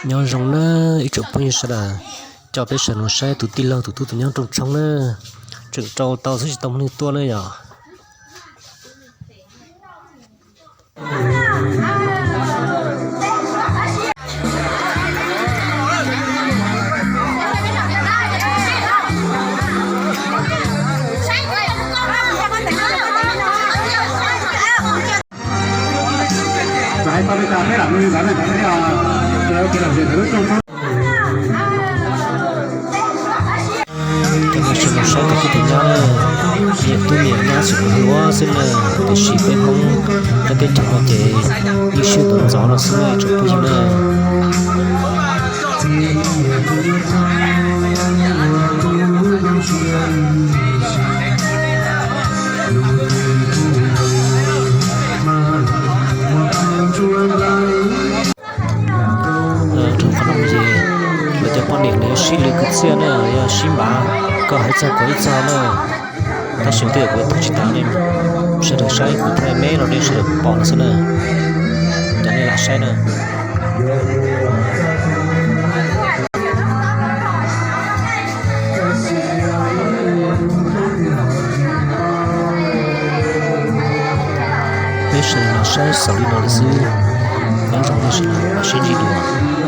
Nyob zoo na ib tsoom phooj ywg sawv daws, coj peb sawv daws los saib tus tij laug tus tub tus nyab rooj tshoob na, tseem rau tau xwb tsis tau muaj neeg tuaj na yom. Cov no sawv daws saib tus tub tus nyab na, niam tub niam nyab tseem hluas xwb na, tiam sis peb Hmoob nyob teb chaws no ces yeej sib ntxov ntxov no xwb na tsoom phooj ywg na. Rau qhov no ces lawv cov poj niam lawv yuav sib lwm kwv txhiaj na, yuav sib npav, koj hais txog kuv ib txog na. Tab sis tej zaum kuv thaij tsis tas ne, sawv daws saib kuv thaij me los nej sawv daws pom no xwb na. Cov nej lam saib na. Peb sawv daws los saib xaus li no lawm xwb, nyob zoo nej sawv daws, mam sib ntsib dua.